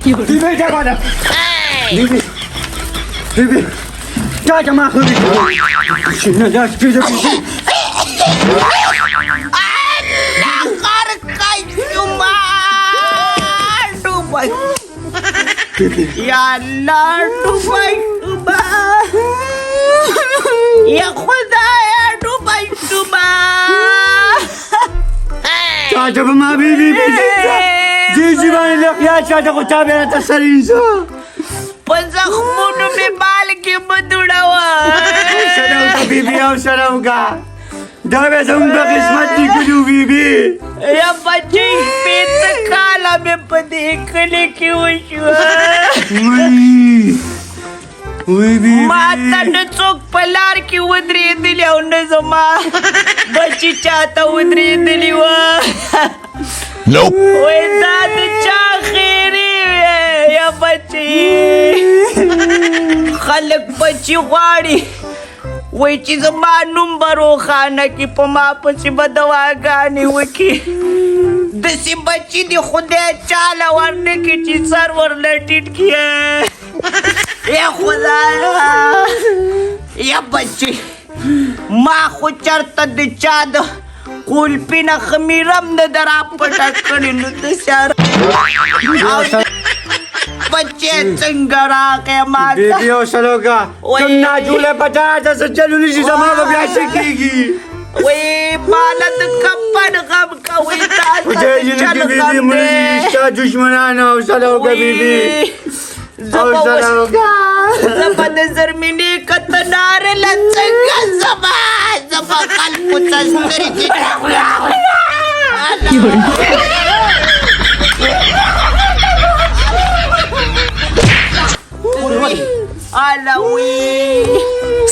بیبي جاګه بیبي بیبي جاګه ما خو بیبي نه دا سپی د بیبي الله غرق شوما ډوبای یا الله ډوبای شوما یا خدایا ډوبای شوما چاچا به ما بیبي جی جی باندې لخیا چاچا خو چا بیا راته سرین شو په زخمونو مې مالګې مه دوړوه. سره وکړه بیبي او سره وکړه دا بیا زموږ په قسمت لیکلي وو بیبي. یا بچې 60 کاله مې په دې کلي کې وشوه. وی وی بیبي. ما ته نه څوک په لار کې ودرېدلي او نه زما بچي چاته ودرېدلي وه. وای دا د چا خیرې وې یا بچي؟ خلک بچي غواړي، وای چې زما نوم به روښانه کړي، په ما پسې به دواګانې وکړي. داسې بچي دې خدای چاله ورنه کړي چې سر ورله ټیټ کړي. یا خدایا، یا بچي، ما خو چرته د چا د قلپي نه خمیرم نه ده راپټه کړې، نو داسې بچی څنګه راغی ما ته؟ بیبي او سره وکړه. وی. کوم ناجوړه پټه ته څه چلو نشي، زما به بیا څه کېږي؟ وی ماله د کفن غم کوي تاسو؟ خدای دې چل نه بیبي غم مړ دی. شي ستا دښمنان. او سره وکړه بیبي. زه او به سره اوس وکړه. زه به د زرمینې کتنارې له څنګه زما زما خلکو ته سترګې. اله وی.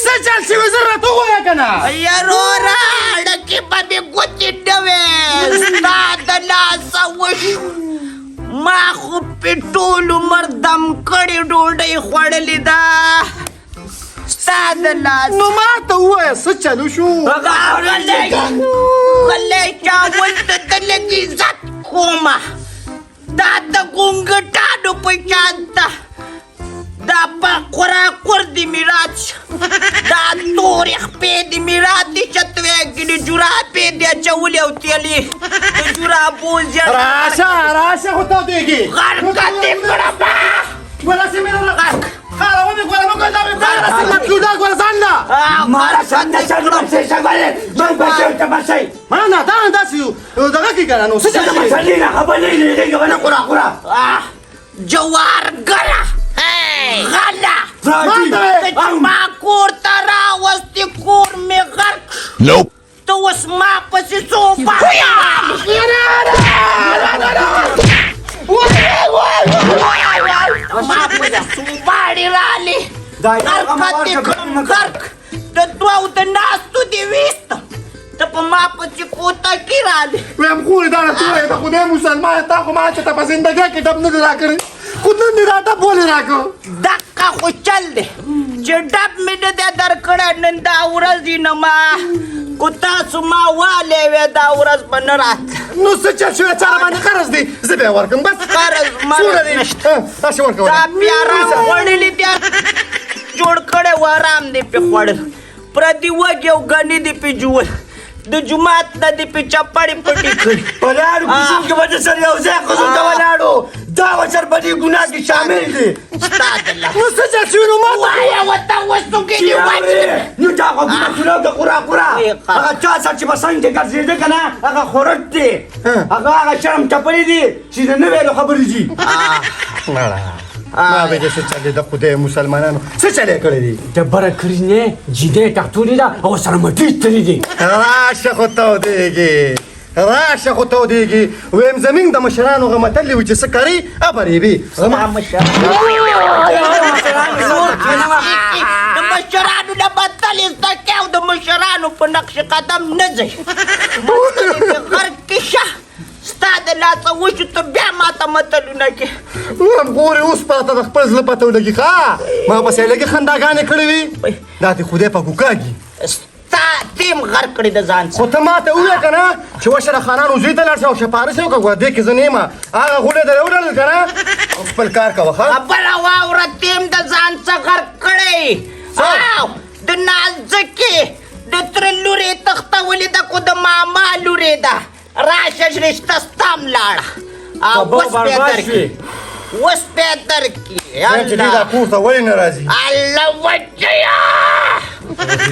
څه چل شوی؟ زه راته ووایه که نه. یروره، ډکې به مې ګوتې نه وې، ستا د لاسه وشو. ما خو پې ټول عمر دم کړې ډوډۍ خوړلې ده، ستا د لاسه. نو ما ته ووایه څه چلو شو؟ غلی غلی، چاول ته د لږ عزت کومه. دا د ګونګټانو په شان ده، دا په خوراکور دې میرات شه، دا تورې خپې دې میرات دې شتوی ګنې جرابې دې اچولې او تیلې د جرابو زیړ. راشه راشه، خو ته دیږي. غرقه دې کړم. ګوره سې مې غرق. خاله ونې ګوره مګر دا مې ګوره سې مطلوب دا ګوره ځان له مارا څنګه څنګه بچي څنګه من بچي ته بچي. ما نه دا داسې دغه کې کنه، نو څه چل څنګه شوی؟ مسلې نه خبرې نه لري کنه، قرا قرا. جوار ګره غله. راځي. ته چې ما کور ته راوستې، کور مې غرق شو. ته اوس ما پسې څو باندې ما پسې څو باړې رالې. دا یو غرقه دې کړم غرق، د دوو د ناستو دې ویستم، ته په ما پسې کوته کې رالې. ویم خورې، دا راته ووایه، د خدای مسلمان، تا خو ما چې ته په زندګۍ کې ډب نه دی راکړی، خو نن دې دا ډب ولې راکړ؟ دقه خو چل دی چې ډب مې نه دی درکړی. نن دا ورځ یې نه ما کو تاسو ما والی وی، دا ورځ به نه راتله. نو څه چل شوی؟ چا باندې قرض دی؟ زه بیا ورکم بس. قرض مرض څومره دی؟ نشته. ها، تاسې ورکوه. دا پیارام خوړلي، بیا جوړ کړی و، آرام دی پې خوړل، پردي وږي او ګني دې پې جوړ، د جومات نه دې پې چپړې پټې کړي. په لارو کوڅو کې به د سره یو ځای ښځو ته ولاړو، دا وسر په دې ګناه کې شامل دی. ستا د لاس. نو څه چل شوی؟ نو ما ته وایه ورته، وسوکې دې وجنم. نو دا غوږونه کولو د قرا قرا. هغه چا سره چې په څنګ کې ګرځېده که نه، هغه خورک دی، هغه هغه شرم ټپلې دي چې د نه ویلو خبرې دي. ما به دې څه چلې؟ د خدای مسلمانانو څه چلې کړی دي؟ ډبره کړې نه جدې ټختولې ده او سره مټې تللې دي. راشه خو تودېږي، راشه خو تودېږي. ویم زمونږ د مشرانو هغه متل دی چې څه کوي ابرېبي. ستا مشران د مشرانو نه متل زده کوې او د مشرانو په نقش قدم نه ځئ. غرق کې شه، ستا د لاسه وشو، ته بیا ماته متلونه کې. ویم ګورې، اوس پاته د خپل زړه پته ولګي. ښه، ما پسې لږې خنداګانې کړې وي، دا دې خدای په ګوکاږي. تا تیم غرق کړې د ځان خو ته ماته ووایه که نه چې وشه د خانانو زوی ته لاړ شه او شپارس یې وکړه، ګوره دې کې زه نه یم، هغه غولی در وړل که نه او خپل کار کوه. ښه خبره واوره، تیم د ځان څخه غرق کړی. د نازکې د تره لورې تښتولې ده، خو د ماما لورې ده. راشه رشته ستا هم لاړه. اوس به یې درکړي، اوس به یې درکړي. چې دوی دا کور ته ولې نه راځي؟ الله وجیه،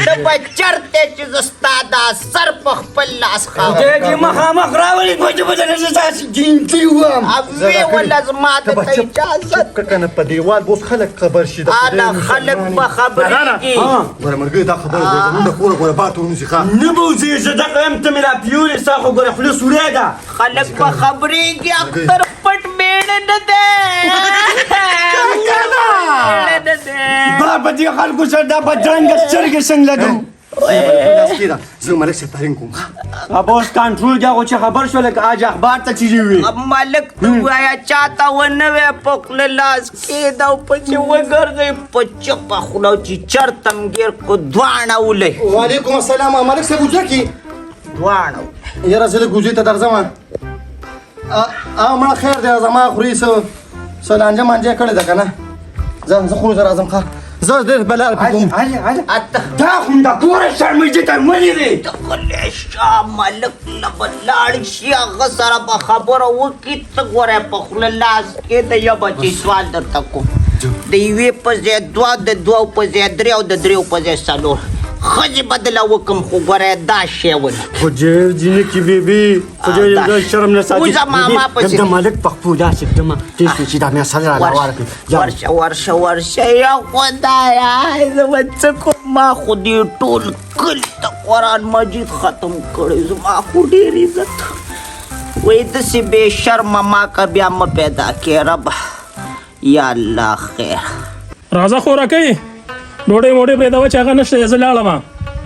ته به چېرته چې زه ستا دا سر په خپل لاس خاورم. خدای دې مخامخ راولي، دوه چې به درنه زه داسې جینکۍ وم. ویې وله زما د ته اجازه. چپ که نه په دیوال به اوس خلک خبر شي. اله خلک به خبرېږي. ګوره ملګري دا خبره ګوره زمونږ د کوره ګوره بار ته ونیسي. ښه نه به وځي، زه دغه یم، ته مې را پیولې، ستا خو ګوره خوله سوری ده. خلک به خبرېږي. اختر پټ مېړه نه دی. با په دې خلکو سره دا بدرنګه سترګې څنګه لګوم؟ زه ملک صاحب ترین کوم. ابا اوس کنټرول دی، خو چې خبر شو لکه اج اخبار ته چې وي. ملک ته ووایه چا ته ونه وې په خوله لاس کښېږده او پسې وګرځئ په چپه خوله، چې چېرته هم ګیر کړو دواړه ولئ. وعلیکم السلام ملک صاحب، وځه کې دواړه. یاره زه لږ وزې ته درځم. مړه خیر دی، زما خورې څه لانجه مانجه کړې ده که نه؟ زه خو زه راځم. ښه زه ډېر بلار پې کوم. دا خو د کوره شرمېږي ته ولې دی؟ ته غلی شه، ملک له به لاړ شي، هغه سره به خبره وکړي. ته ګوره په خوله لاس کښېږده. یو به چې سوال درته کوم، د یوې په ځای دوه، د دوو په ځای درې او د دریو په ځای څلور ښځې به دله وکړم، خو ګوره دا شی ونه. خو جې جینکې بیبي، خو جې شرم نه ساتي. وځه ماما پسې. د ملک په خپو داسې ږدمه تېز کړي چې دا مې سر راله واره کړي. ورشه ورشه ورشه، یا خدایه زه به څه کوم؟ ما خو دې ټول کلي ته قرآن مجید ختم کړی، زما خو ډېر عزت. وایي داسې بې شرمه ما که بیا مه پیدا کړې ربه. یا الله خیر. راځه خورکۍ، ډوډۍ موډۍ پرېږده چې هغه نشته، زه لاړم.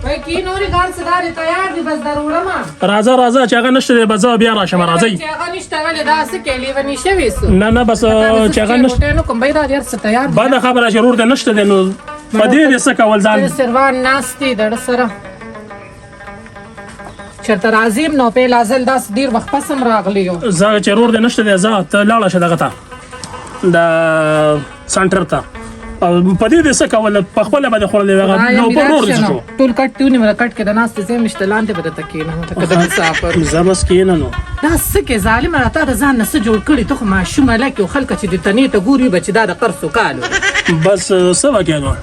وای کی نورې ګار څه دارې تیار دي، بس در وړم. راځه راځه چې هغه نشته دی، بس زه بیا راشم. راځئ. چې هغه نشته ولې دا څه کې لیونی شوې څه؟ نه نه بس چې هغه نشته. روټۍ نو کوم بای دا ډېر څه تیار دي. بده خبره چې ورور دې نشته دی، نو په دې دې څه کول ځان؟ سروان ناست دی دړه سره. چېرته راځم نو په لازل داس ډېر وخت پس هم راغلی یو. زه چې ورور دې نشته دی، ځه ته لاړه شه دغه ته، د سنټر ته. او په دې دې څه کول؟ په خپله به دې خوړلې وي، هغه نو په ورور دې څه شو؟ ټول کټ دې ونیوله، کټ کې د ناستې ځای نشته، لاندې به درته کښېنم لکه د مسافر. زه بس کښېنه نو. دا څه کې ظالمه، راته د ځان نه څه جوړ کړي؟ ته خو ماشوم هلک یې، خلک چې دې تنې ته ګوري به چې دا د قرصو کالو. بس څه وکړې نو؟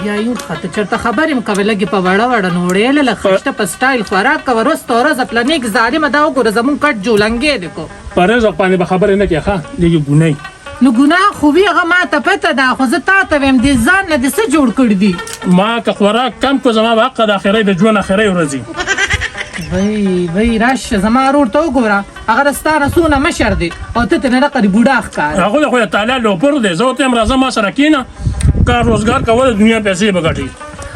بیا یې وخته چېرته خبرې هم کوې، لږې په وړه وړه نو وړې له لږ خشته په سټایل خوراک کوه. ورځ ته ورځ پلنېک ظالمه، دا وګوره زمونږ کټ جولنګی دی کو. په رزق باندې به خبرې نه کوې، ښه دې ګناه. نو ګناه خو وي، هغه ما ته پته ده، خو زه تا ته وایم دې ځان نه دې څه جوړ کړي دي؟ ما که خوراک کم کړو زما به حق د اخرۍ د ژوند اخرۍ ورځ وي. وی وی راشه زما ورور ته وګوره، هغه د ستا نه څونه مشر دی او ته ترې نه دقه د بوډا ښکارې. هغه خو د تعالی لوپر دی، زه ورته وایم راځه ما سره کښېنه، کار روزګار کوه، د دنیا پیسې به ګټې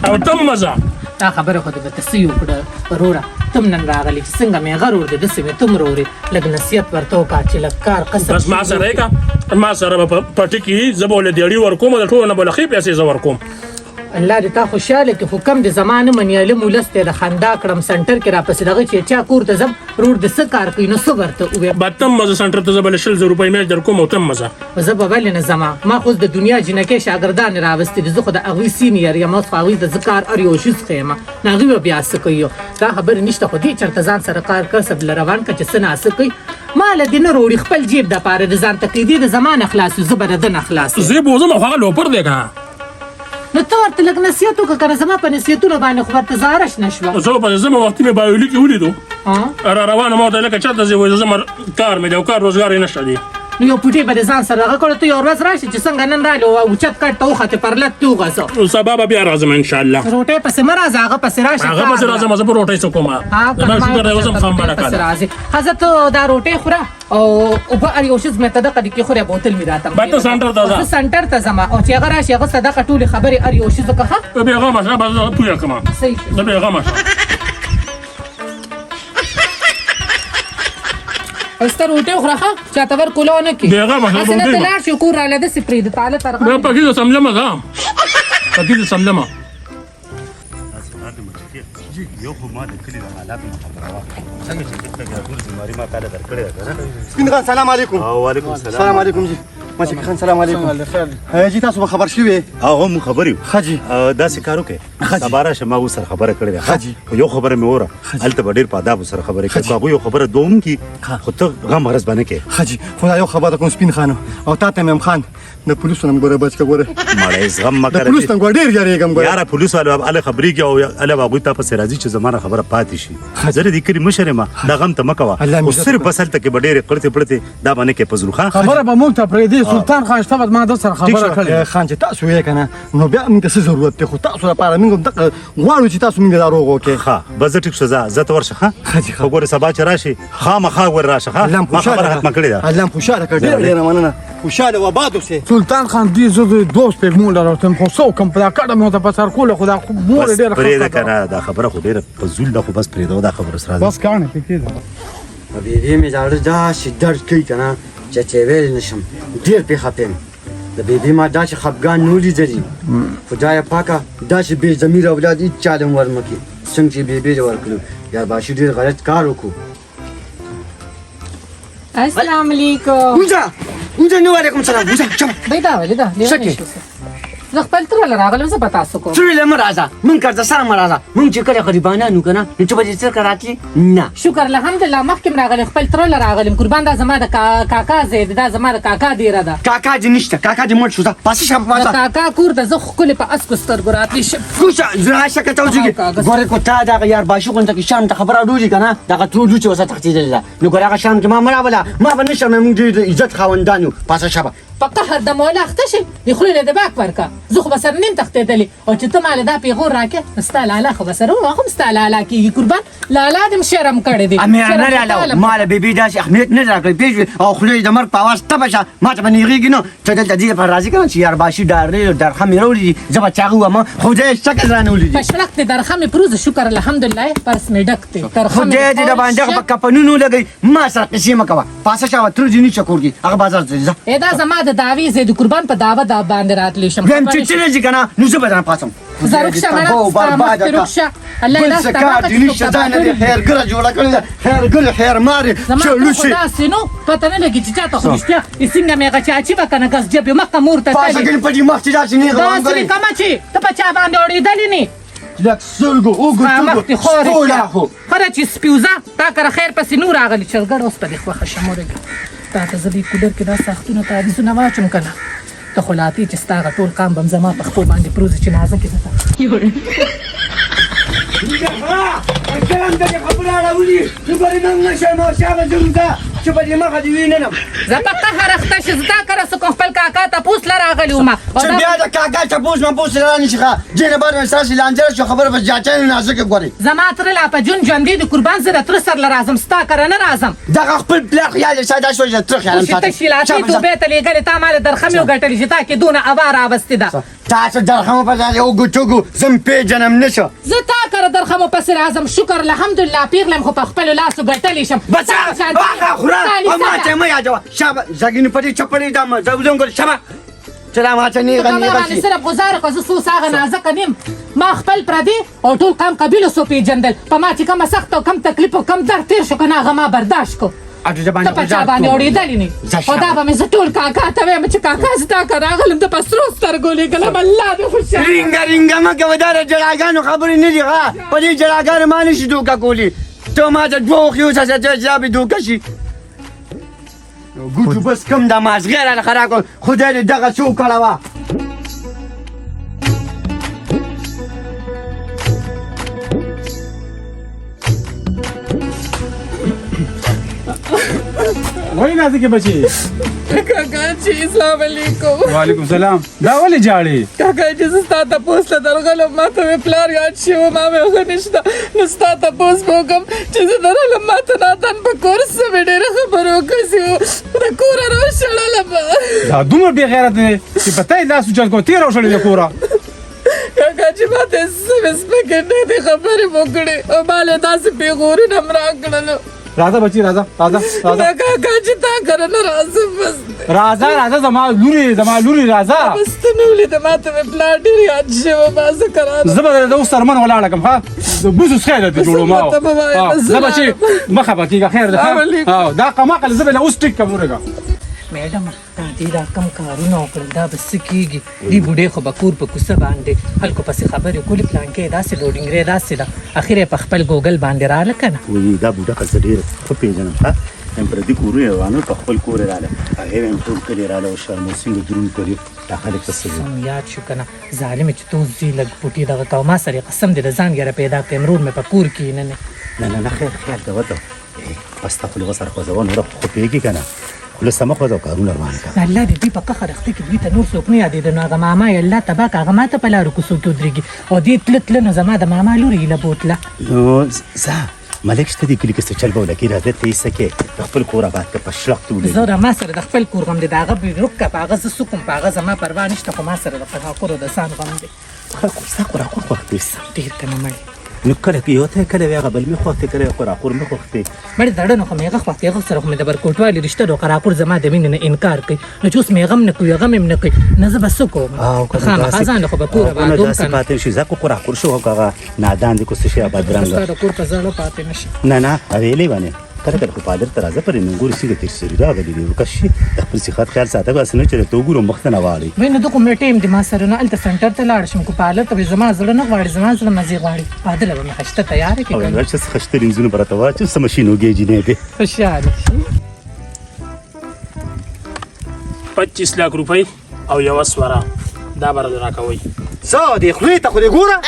او ته هم مه ځه. دا خبره خو دې به ته څه یې وکړه وروره، ته هم نن راغلی چې څنګه مې هغه ورور دی داسې مې ته هم ورور یې، لږ نصیحت ورته وکړه چې لږ کار قسم. بس ما سره یې که، ما سره به پټي کې زه به ورله دیړي ورکوم، د ټولو نه به له ښې پیسې زه ورکوم. الله دې تا خوشحاله کړي، خو کم دې زما نه مني، علم ولس دی د خندا کړم سنټر کې راپسې دغه چې چا کور ته ځم ورور دې څه کار کوي نو څه ورته ووایم؟ به تم مه ځه سنټر ته، زه به له 20,000 روپۍ میاشت در کوم او تم مه ځه. زه به ولې نه ځم، ما خو اوس د دنیا جینکۍ شاګردانې راوستې دي، زه خو د هغوی سینیر یم، اوس خو هغوی ته زه کار هر یو شیز ښیم، نو هغوی به بیا څه کوي؟ دا خبرې نشته، خو دې چېرته ځان سره کار کسب له روان کړه چې څه نا څه کوي. ما له دې نه روړي خپل جیب دپاره د ځان ته کوي، دې د زما نه خلاص وي، زه به د ده نه خلاص یم. زه یې بوځم، خو هغه لوپر دی که نه. نو ته ورته لږ نصیحت وکړه که نه، زما په نصیحتونو باندې خو ورته زاره شنه شوه. زه په زما وختي مې بایولي کې ولیدو، را روانه ما ورته لکه چېرته ځې؟ وایي زما کار مې دی او کار روزګار یې نشته دی. نو یو پوټی به د ځان سره هغه کړو، ته یو ورځ راشې چې څنګه نن راغلې او اوچت کټ ته وختې پرلت دې وغځو. سبا به بیا راځم انشاءالله. روټۍ پسې مه راځه، هغه پسې راشه. هغه پسې راځم، زه به روټۍ څه کوم. زما شکر دی اوس هم خام برکه پسې ده. راځې. ښه ځه ته دا روټۍ خوره او اوبه هر یو شیز مې ته دغه دې کې خوره، بوتل مې راته به ته سنټر ته ځه. زه سنټر ته ځم او چې هغه راشي هغه سره دغه ټولې خبرې هر یو شیز وکړه. ښه؟ ته بېغمه شه، بس زه پوهه کړم. صحیح شو. ته بېغمه شه. بس ته روټۍ وخوره، ښه؟ چاته ور کولاو نه کړې. بېغمه شه، هسې نه ته روټۍ لاړ شې کور راله داسې پرېږده، تاله تر غاړې. پکې زه سملمه، ځه پکې زه سملمه. جی یو خو ما د کلي د حالاتو نه خبروه، څنګه چې دلته بیا ټول ذمهواري ما تاله درکړې ده که نه؟ سپین خان سلام علیکم. او وعلیکم السلام. سلام علیکم جی. مچکی خان سلام علیکم. جی تاسو به خبر شوي؟ هغه مونږ خبر یو. ښه جی. داسې کار وکړئ، سبا راشه، ما ورسره خبره کړې ده. ښه جی. خو یو خبره مې وره، هلته به ډېر په ادابو سره خبرې کوې، که هغوی یو خبره دوم کړي خو ته غم غرض به نه کوې. ښه جی، خو دا یو خبره کوم سپین خان، او تا ته مې هم خان د پولیسو نه ګوره بچ که ګوره. مړی زغم مه د کړه. پولیسو نه ګوره ډېر یریږم ګوره. یاره پولیس والو هله خبرېږي او هله به هغوی تا پسې راځي چې زما نه خبره پاتې شي. زه د دې کلي مشر یم، دا غم ته مه کوه، الله مې خو عزت صرف وکړه. بس هلته کې به ډېرې قړتې پړتې دا به نه کوې په زړه. ښه خبره به مونږ ته پرېږدي، سلطان خان شته، بس ما ده سره خبره کړې. خان چې تاسو یې که نه نو بیا موږ ته څه ضرورت دی، خو تاسو لپاره موږ هم دغه غواړو چې تاسو موږ دا روغ وکړئ. ښه بس زه ټیک شو، ځه ځه ته ورشه. ښه ښه جي، ښه. خو ګوره سبا چې راشي خامخا ګوره راشه. ښه الله مو ما خوشحاله خبره ختمه کړې ده. الله مو خوشحاله کړه، ډېره ډېره مننه، خوشحاله و آباد اوسې. سلطان خان دې زه د دوه سپېږمو له راوستم، خو څه وکړم، په دا کډه مې ورته په سر کوله، خو دا مور یې بس ډېره پرېږده خسته که ده. نه دا خبره خو ډېره فضول ده، خو بس پرېږده دا خبره سره. بس کاڼې پې کېده. بیبي مې زاړه داسې درد کوي که نه چې چې ویل نه شم، ډېر پرې خفه یم. د بیبي ما داسې خفګان نه و لیدلی، خدایه پاکه داسې بې ضمیره اولاد هېچا له هم ورنه کړي څنګه چې بیبي له ورکړو. یار باشي ډېر غلط کار وکړو. السلام علیکم. وځه وځه. نو وعلیکم سلام، وځه چمه. دی دا ولې ده لیونی څه شو؟ زه خپل تره له راغلم، زه به تاسو کوم. ترې له مه راځه، مونږ قرضه سره مه راځه. مونږ چې کله غریبانان یو که نه نو ته به دې څرکه راتلې نه. شکر الحمدلله مخکې هم راغلی، خپل تره له راغلم. قربان دا زما د کاکا ځای دی، دا زما د کاکا دیره ده. کاکا دې نشته، کاکا دې مړ شو. ځه پاسه شه، د پاسه. کاکا کور ته زه ښکلې په اسکو سترګو راتلی شم. کوشه راشه که ته وځي. ګورې کو تا دغه یار باشي غونډه کې شرم ته خبره اړولي که نه، دغه ترور لوڅې ورسره تښتېدلې ده، نو ګوره هغه شرم کې ما مه راوله، ما به نه شرموې، مونږ ډېر د عزت خاوندان یو. پاسه شه به. په قهر د مولا اخته شي، د خولې له د باک ورکه. زه خو به سره نیم تښتېدلې، او چې ته ما له دا پیغور راکې نو ستا لالا خو به سره وم، هغه هم ستا لالا کېږي. قربان لالا دې هم شرم کړی دی. امیر شرم نه خو لالا تاله. ما له بیبي داسې اهمیت نه راکړی پوه شوې، او خوله یې د مرګ په اواز تپه شه، ما ته به نېغېږي نه. ته دلته دې لپاره راځې که نه چې یار باشي ډارلی او درخه مې راوړي دي، زه به چاغه ووهم، خدای شکل رانه ولیدي. په شړک دې درخه مې پروزه، شکر الحمدلله پرس مې ډک دی. درخه مې خدای دې د باندې په کفنونو لګوي، ما سره قصې مه کوه. پاسه شه، تر دې نشته کور کې هغه بازار ته ځه. ای دا زما د دعوې ځای د قربان په دعوه دا باندې راتلی شم. وایم چې ته نه ځې که نه نو زه به درنه پاڅم. زه روک شه مړه، ستا مخکې روک شه. الله بل یې څه دا کار ستا دې نشته، ځان دې خیرګره جوړه کړې ده، خیرګرې خیرمارې زما چې خو لوڅې. داسې نو پته نه لګي چې چاته، خو رښتیا څنګه مې هغه چاچي به که نه ګز جبې مخه مور ته پاسه تلې. ګنې په دې مخ چې داسې نېغه داسې وانګرې. مې کمه چې ته په چا باندې اورېدلې نه. لک سترګو اوږو ستا مخ دې خورې سپوله خو. خره چې سپیوزه تا کره خیر پسې نور راغلي چرګړ اوس په دې خوښه شه مورګې. تا ته زه دې کولر کې دا ساختونه تعویذونه واچوم که نه ته خو لا چې ستا هغه ټول قام به هم زما په خپو باندې پروزي چې نازکې زه ته. شرم ته دې خبره اړولي، نو ګورې نن نه شرم او شابه زه وځه چې په دې مخه دې وینم. زه په قهر اخته شې، زه تا کره څه کوم، خپل کاکا تپوس له راغلی وم. چې بیا د کاکا تپوس مپوس رانه شي. ښه دې نه بعد مې ستاسې لانجه شو، خبره به جاچانې نازکه ګورې. زما تره لا په جون ژوندی دی قربان، زه د تره سره له راځم، ستا کره نه راځم. دغه خپل پلار خیال یې ساده شو چې تره خیال هم چې ته شیلاتې توبې ته لېږلې، تا ما له درخمې وګټلې چې تا کې دونه اوا راوستې ده. تاسو درخمو په ځای اوږو ټوګو زه م پېژنم نه شو. زه تا کره درخمو پسې راځم، شکر الحمدلله پېغله یم خو په خپلو لاسو ګټلی شم. بس هغه خوره او ما ته مه یادوه. شابه زګینو په دې چپړې دا مه زه وځم ګوره. شابه چې دا ما ته نېغه په نېغه باندې شي. صرف ګزار وکړه، زه څو هغه نازکه نیم، ما خپل پردي او ټول قام قبیلو څو پېژندل. په ما چې کومه سخته او کم تکلیف او کم درد تېر شو که نه هغه ما برداشت کړو. اټو د باندې ته په چا باندې اورېدلې نه، او دا به مې زه ټول کاکا ته وایم چې کاکا زه تا که راغلم ته په سرو سترګو لېږلم. الله دې خوشحاله. رینګه رینګه مه کوه، دا د جړاګانو خبرې نه دي. ښه په دې جړاګانو ما نه شي دوکه کولی، ته ما ته دوه اوښې وساته چې دا به دوکه شي. ګوتو بس کم دا مازغی راله خراب کړ، خدای دې دغه څه وکړوه. وای نازکې بچي. کاکا چې اسلام علیکم. وعلیکم سلام. دا ولې جاړې؟ کاکا چې زه ستا تپوس له درغلم، ما ته مې پلار یاد شي و، ما مې هغه نشته، نو ستا تپوس به وکړم چې زه درغلم ما ته نادان په کور څه مې ډېرې خبرې وکړې چې د کوره راوشړلم. دا دومره بې غیرت دی چې په تا یې لاس اوچت کړو، تېر راوشړې له کوره. کاکا چې ما ته یې سمې سپکې نه دي خبرې وکړې او ما له داسې پېغورونه هم راکړلو. راځه بچی، راځه راځه راځه. نه کاکا، چې تا کره نه راځم، بس. راځه راځه، زما لوري، زما لوري، راځه. بس ته مې ولیده، ما ته مې پلار ډېر یاد شوی، ما زه کراره. زه به درته اوس څرمن ولاړه کړم، ښه د بوزو څخه درته جوړوم. ورته مه وایه، زه زه بچی، مه خفه کېږه، خیر دی. السلام علیکم. دا قماقل زه به له اوس ټیک کړم ورګه. میډم، دا دې دا کم کارونه وکړل، دا به څه کېږي؟ دې بوډۍ خو به کور په کوڅه باندې خلکو پسې خبرې کولې، پلانکی داسې لوډینګری داسې ده، اخر یې په خپل ګوګل باندې راله که نه؟ وایي دا بوډا خو زه ډېر ښه پېژنم، ښه یم، پردي کورونه یې روانه، په خپل کور یې راله، هغې ویم ټول کلي راله او شرموسینګ درون کلي دا خلک په څه وي؟ سم یاد شو که نه ظالمې، چې ته اوس ځې لږ پوټې دغه کوه، ما سره یې قسم دی د ځان ګیره پیدا کړې، ورور مې په کور کې نه نه. نه نه نه، خیر خیال کوه ته، بس ته خوله سره خوځوه، نوره خو پوهېږې که نه، خوله سمه خوځه او کارونه روان کړه. الله دې دوی په قهر اخته کړي، دوی ته نور څوک نه یادېده، نو هغه ماما یې الله تباه کړه، هغه ما ته په لارو کوڅو کې ودرېږي او دې تله تله، نو زما د ماما لور یې له بوتله. نو ځه، ملک شته دې کلي کې، څه چل به ولکې، راځه ته یې څه کې د خپل کور اباد که په شلخت ولګي. زه ما سره د خپل کور غم دی، د هغه بې رکه په هغه زه څه کوم، په هغه زما پروا نشته، خو ما سره د قراقرو د ځان غم دی. ستا قراقور خوښ دی؟ ډېر که نه مړې. نو کله یو ته کله وی هغه بل مې خوښ دی، کله قراقور مې خوښ دی. مړې، زړه نو خو مې هغه خوښ دی، هغه سره خو مې د برکوټوالي رشته ده. قراقور زما د مینې نه انکار کوي، نو چې اوس مې غم نه کوي، غم یې نه کوي، نو زه به څه کوم؟ خامخا ځان خو به کور آبادوم که نه؟ پاتې شي ځکه قراقور شو، هغه نادان دی کو څه شي بدرنګ. ستا د کور په زړه پاتې نه شي. نه نه، ویلې باندې کله کله خو پادر ته راځه، پرې نو ګوري څنګه تېر سوي راغلي دي، ورکه شي، د خپل صحت خیال ساته، داسې نه چې درته وګورم مخ ته نه واړوي. وایي نو دغه مې ټایم دی ما سره، نو هلته سنټر ته لاړ شم کو پالر ته؟ زما زړه نه غواړي، زما زړه مزې غواړي، واده له به مې خشته تیاره کړي. او چې څه خشته رنځونه به راته واچوم، څه مشین وږی جینۍ دی. خوشحاله شي. 25 لاک روپۍ او یوه سوره دا به راته راکوئ. څه دې خولې ته خو دې ګوره.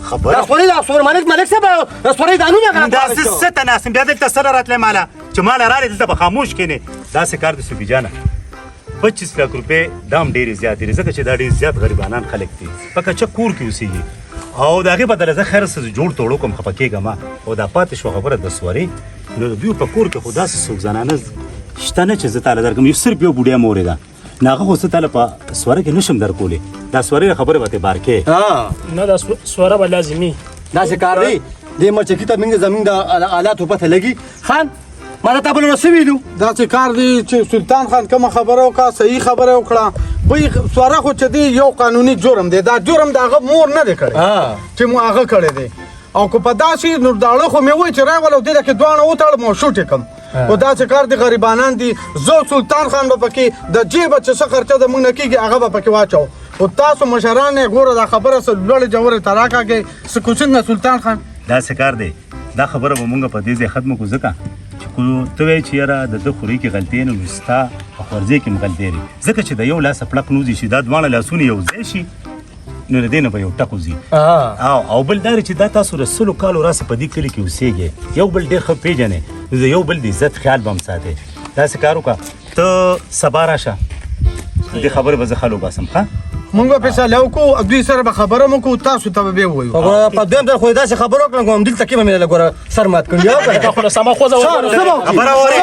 خبره دا خولې دا سور ملک، ملک صاحب، دا سورې دا نوم غلط. داسې څه ته ناست بیا دلته سره راتلی، ماله چې ماله راغلې دلته به خاموش کښېنې. داسې کار دی صوفي جانه، 25 لاک روپۍ دا هم ډېرې زیاتې دي، ځکه چې دا ډېر زیات غریبانان خلک دي، په کچه کور کې اوسېږي، او د هغې بدله زه خیر څه جوړ توړو کوم، خفه کېږه مه. او دا پاتې شوه خبره د سورې، نو د دوی په کور کې خو داسې څوک زنانه شته نه چې زه تاله درکړم، یو صرف یو بوډۍ مورې ده، نو هغه خو زه تاله په سوره کې نشم درکولی، دا سورې خبره به ترې بار کې. نه، دا سوره به لازمي. داسې کار دی، دې مرچکي ته موږ زمونږ د آلاتو پته لګي. خان، ما ته بل ورځ ویلو. داسې کار دی چې سلطان خان کومه خبره وکړه، صحیح خبره وکړه. بوی سواره خو چې دی یو قانوني جرم دی، دا جرم د هغه مور نه دی کړی چې مو هغه کړی دی، او که په داسې نو داړه خو مې وایي چې راغله دې کې دواړه وتړم او شوټ یې کړم. خو داسې کار دی، غریبانان دي، زه سلطان خان به پکې د جیبه چې څه خرچه د موږ نه کېږي هغه به پکې واچوو، خو تاسو مشران یې ګوره دا خبره څه لوړې ژورې ته راکاږئ. څه کو څنګه سلطان خان؟ داسې کار دی، دا خبره به مونږ په دې ځای ختمه کړو، ځکه چې کو ته وایې چې یاره د ده خورې کې غلطۍ نه، نو ستا په خورځې کې هم غلطۍ دی، ځکه چې د یو لاسه پړق نه وځي، چې دا دواړه لاسونه یو ځای شي نو له دې نه به یو ټک وځي. او بل دا چې دا تاسو د 100 کالو راسې په دې کلي کې اوسېږئ، یو بل ډېر ښه پېژنئ، نو د یو بل د عزت خیال به هم ساتئ. داسې کار وکړه، ته سبا راشه، د دې خبرې به زه حل وباسم. ښه، مونږ به فیصله وکړو، دوی سره به خبره مو کوو، تاسو ته به بیا ووایو. په دویم ځل خو داسې خبره وکړم، همدلته کې به مې له ګوره سر مات کړي. دا خو سمه خوځه. خبره اورې.